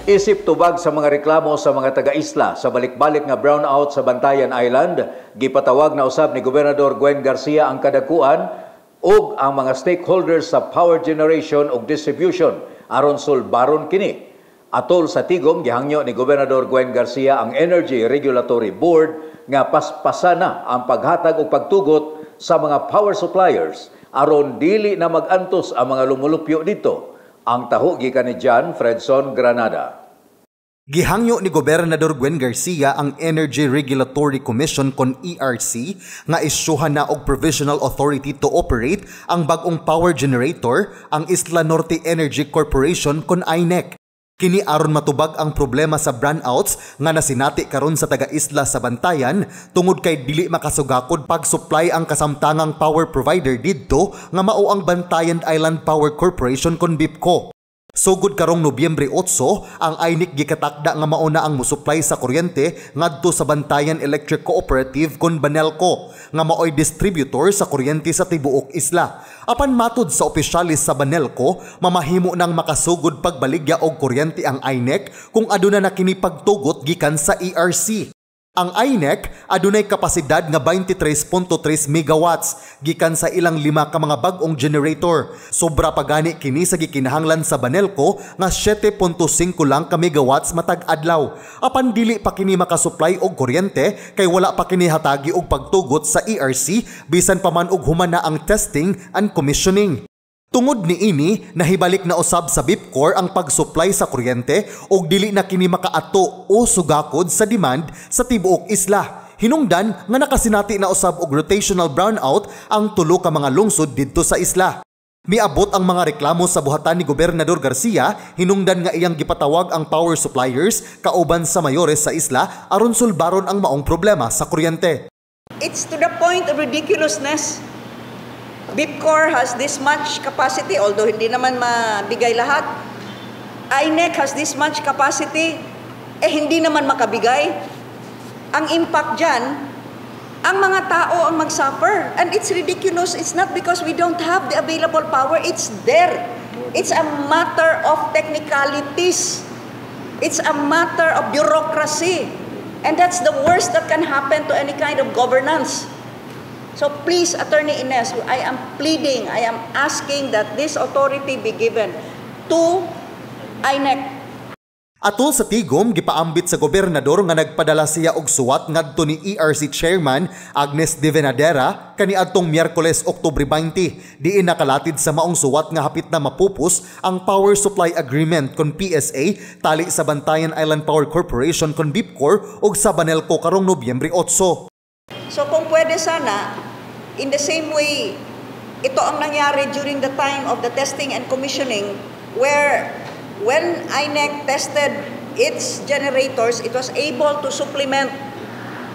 Isip tubag sa mga reklamo sa mga taga-isla sa balik-balik nga brownout sa Bantayan Island, gipatawag na usab ni Gobernador Gwen Garcia ang kadakuan ug ang mga stakeholders sa power generation ug distribution aron sulbaron kini. Atol sa tigom, gihangyo ni Gobernador Gwen Garcia ang Energy Regulatory Board nga paspasa na ang paghatag og pagtugot sa mga power suppliers aron dili na mag-antos ang mga lumulupyo dito. Ang taho gikan ni John Fredson Granada. Gihangyo ni Gobernador Gwen Garcia ang Energy Regulatory Commission kon ERC nga isyuhan na og provisional authority to operate ang bag-ong power generator, ang Isla Norte Energy Corporation kon INEC. Kini aron matubag ang problema sa brownouts nga nasinati karon sa taga-isla sa Bantayan tungod kay dili makasugakod pag-supply ang kasamtangang power provider didto nga mao ang Bantayan Island Power Corporation kon BIPCO. Sugod karong Nobyembre 8, ang INEC gikatakda nga mao na ang mosupply sa kuryente ngadto sa Bantayan Electric Cooperative kon Banelco nga maoy distributor sa kuryente sa tibuok isla. Apan matud sa opisyalis sa Banelco, mamahimo nang makasugod pagbaligya og kuryente ang INEC kung aduna na kini pagtugot gikan sa ERC. Ang INEC adunay kapasidad nga 23.3 megawatts gikan sa ilang lima ka mga bag-ong generator. Sobra pa gani kini sa gikinahanglan sa Banelco nga 7.5 lang ka megawatts matag adlaw. Apan dili pa kini makasupply og kuryente kay wala pa kini hatagi og pagtugot sa ERC bisan pa man og human na ang testing and commissioning. Tungod niini, nahibalik na usab sa BIPCOR ang pag-supply sa kuryente ug dili na kini makaato o sugakod sa demand sa tibuok isla. Hinungdan nga nakasinati na usab og rotational brownout ang tulo ka mga lungsod didto sa isla. Miabot ang mga reklamo sa buhatan ni Gobernador Garcia hinungdan nga iyang gipatawag ang power suppliers kauban sa mayores sa isla aron sulbaron ang maong problema sa kuryente. It's to the point of ridiculousness. BIPCOR has this much capacity, although hindi naman mabigay lahat. INEC has this much capacity, eh hindi naman makabigay. Ang impact dyan, ang mga tao ang mag-suffer. And it's ridiculous. It's not because we don't have the available power. It's there. It's a matter of technicalities. It's a matter of bureaucracy. And that's the worst that can happen to any kind of governance. So please, Attorney Ines, I am pleading, I am asking that this authority be given to INEC. Atol sa tigom, gipaambit sa gobernador nga nagpadala siya og suwat ngadto ni ERC Chairman Agnes Devanadera kaniadtong Miyerkules, Oktubre 20. Diin nakalatid sa maong suwat nga hapit na mapupos ang Power Supply Agreement kon PSA tali sa Bantayan Island Power Corporation kon BIPCOR ug sa Banelco karong Nobyembre 8. So kung pwede sana, in the same way, ito ang nangyari during the time of the testing and commissioning where when INEC tested its generators, it was able to supplement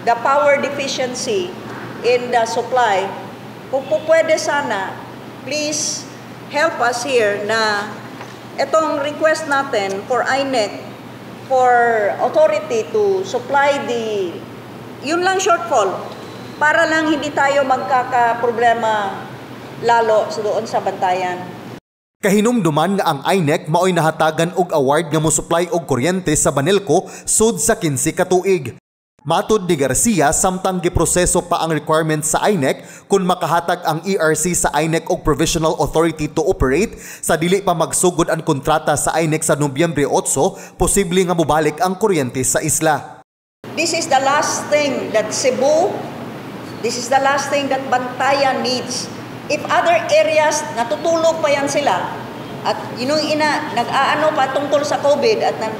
the power deficiency in the supply. Kung po pwede sana, please help us here na itong request natin for INEC for authority to supply the yun lang shortfall para lang hindi tayo magkakaproblema lalo sa doon sa Bantayan. Kahinumduman nga ang INEC maoy nahatagan og award nga mo-supply og kuryente sa Banelco sud sa 15 ka tuig. Matud ni Garcia, samtang giproseso pa ang requirements sa INEC kung makahatag ang ERC sa INEC og provisional authority to operate sa dili pa magsugod ang kontrata sa INEC sa Nobyembre 8, posible nga mobalik ang kuryente sa isla. This is the last thing that Cebu, this is the last thing that Bantayan needs. If other areas, natutulog pa yan sila, at yun yung ina, nag-aano pa tungkol sa COVID at na,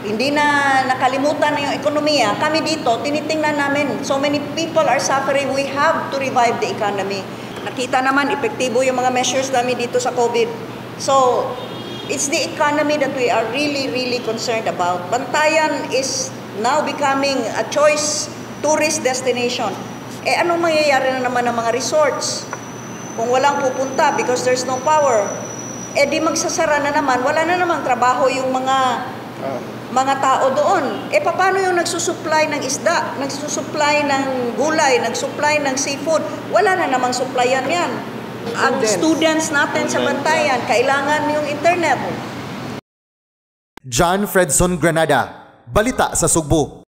hindi na nakalimutan na yung ekonomiya, kami dito, tinitingnan namin, so many people are suffering, we have to revive the economy. Nakita naman, epektibo yung mga measures namin dito sa COVID. So, it's the economy that we are really, really concerned about. Bantayan is now becoming a choice tourist destination. Eh, anong mangyayari na naman ng mga resorts? Kung walang pupunta because there's no power, eh di magsasara na naman, wala na namang trabaho yung mga tao doon. Eh paano yung nagsusupply ng isda, nagsusupply ng gulay, nagsupply ng seafood? Wala na namang supplyan yan. Ang students natin sa Bantayan, kailangan yung internet. John Fredson Granada, Balita sa Sugbo.